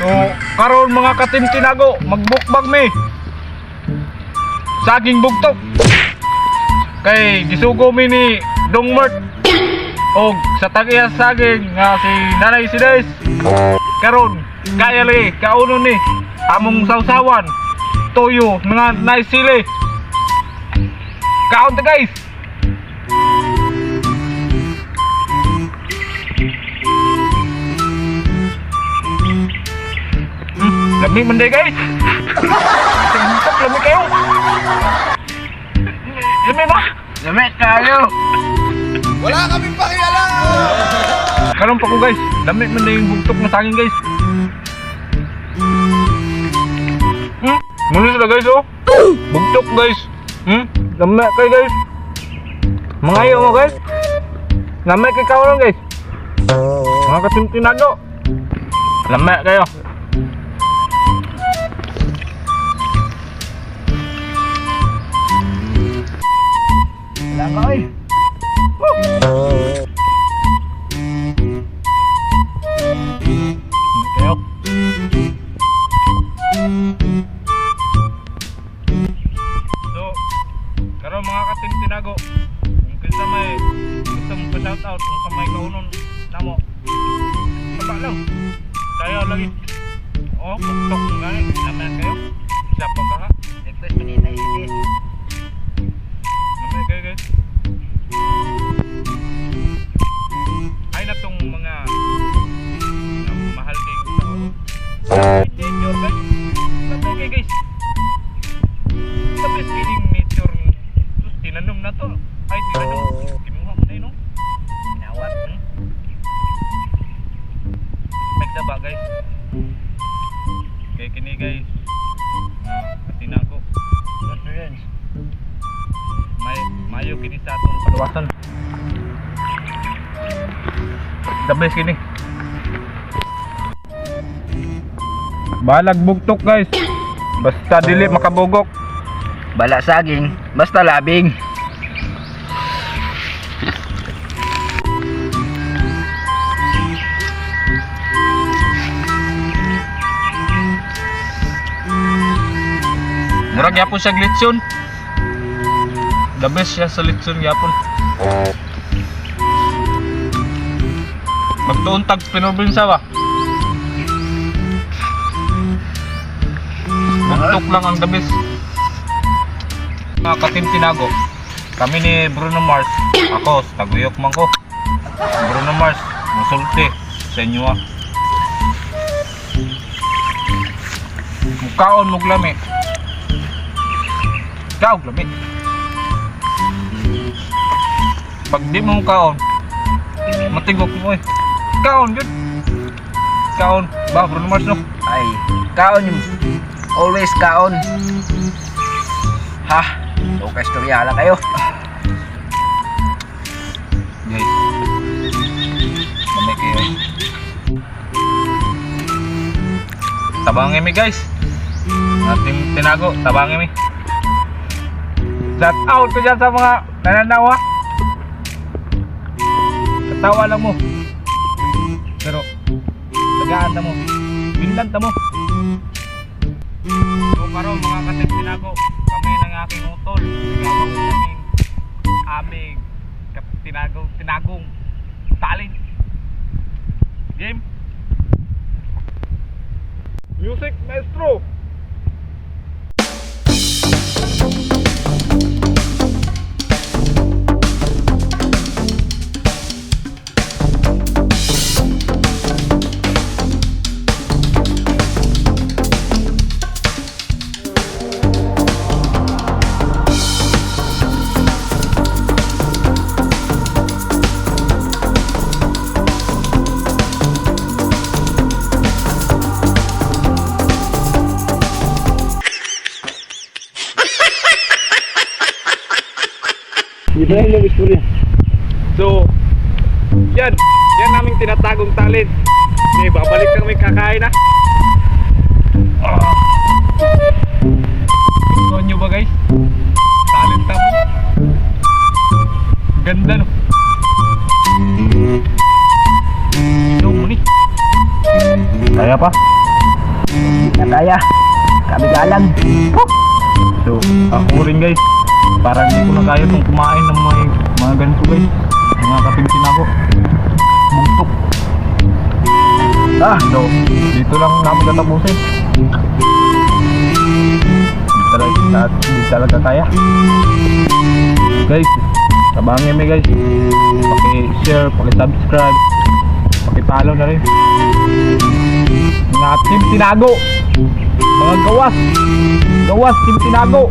So, karon mga ka-Team Tinago, magmukbang mi. Saging bugtok. Kay gisugo mi ni Dong Mert. Og sa tag-iya saging nga si Nanay Sides. Karon, kaya lagi kaunon ni among sawsawan. Toyo nga nice sili. Kaon ta, guys. Lami man day, guys. Tingtok, lami kayo. Lami ba? Lami kayo. Wala kaming pakialam! Karon pa ko, guys. Lami man day yung bugtok na saging, guys. Muna sila, guys, oh. Bugtok, guys. Lami kay, guys. Mga ayaw mo, guys. Lami kay kaon, guys. Mga ka-Team Tinago. Lami kayo. Wala ka oy. Lami kayo. So, karon mga ka-Team Tinago, kung kinsa may gusto mo pa-shout out, kung sa may kaunon namo, saba lang. Tayo lagi. Oh, bugtok nga eh. Lami kayo. Siya pa ka ha. Request mo ni Nay Isis. Lami kayo, guys. Ay na tong mga mahal ding tao. Nature, guys. Lami kayo, guys. The best kining nature. Sus, tinanom na to. Ay, tinanom. Kinuha mo na yun, no? Kinawat. Nagdaba, guys. Kay kini, guys. Katinago. Nutrients. May mayo kini sa atong paluwasan. The best kini. Balag bugtok, guys. Basta dili makabugok. Bala saging, basta labing. Murag gyapon siya litson. The best siya sa litson gyapon. Magtuon tag pinobinsa ba? Bugtok lang ang the best. Mga ka-Team Tinago. Kami ni Bruno Mars. Ako, taguyok man ko. Bruno Mars, musulti sa inyo ah. Mukaon mog lami. Kaog lami. Pag di mo kaon, matigok mo eh. Kaon yun. Kaon. Ba, Bruno Mars, no? Ay, kaon yung always kaon. Ha? Okay, istorya lang kayo. Guys. Lami kayo. Tabangin mi, guys. Ating tinago, tabangin mi. Shout out ko dyan sa mga nananawa. Katawa lang mo. Pero, tagaan ta mo. Binlan ta mo. So karon mga ka-Team Tinago, kami ng aking utol. Nagabang kaming aming tinagong tinagong talent. Game. Music, maestro. Di ba yung istorya? So, yan. Yan naming tinatagong talent. Okay, babalik kami, kakain na. Ah. Gusto nyo ba, guys? Talent mo. Ganda, no? Ito mo ni. Kaya pa? Kaya. Kami galang. So, ako rin, guys. Parang hindi ko na kaya itong kumain ng mga ganito, guys. Mga kaping tinago. Bugtok. Ah, So, dito lang namin tatapusin. Hindi talaga kaya. Guys, tabangin mi, guys. Paki-share, paki-subscribe, paki-follow na rin. Mga Team Tinago. Mga gawas. Gawas Team Tinago.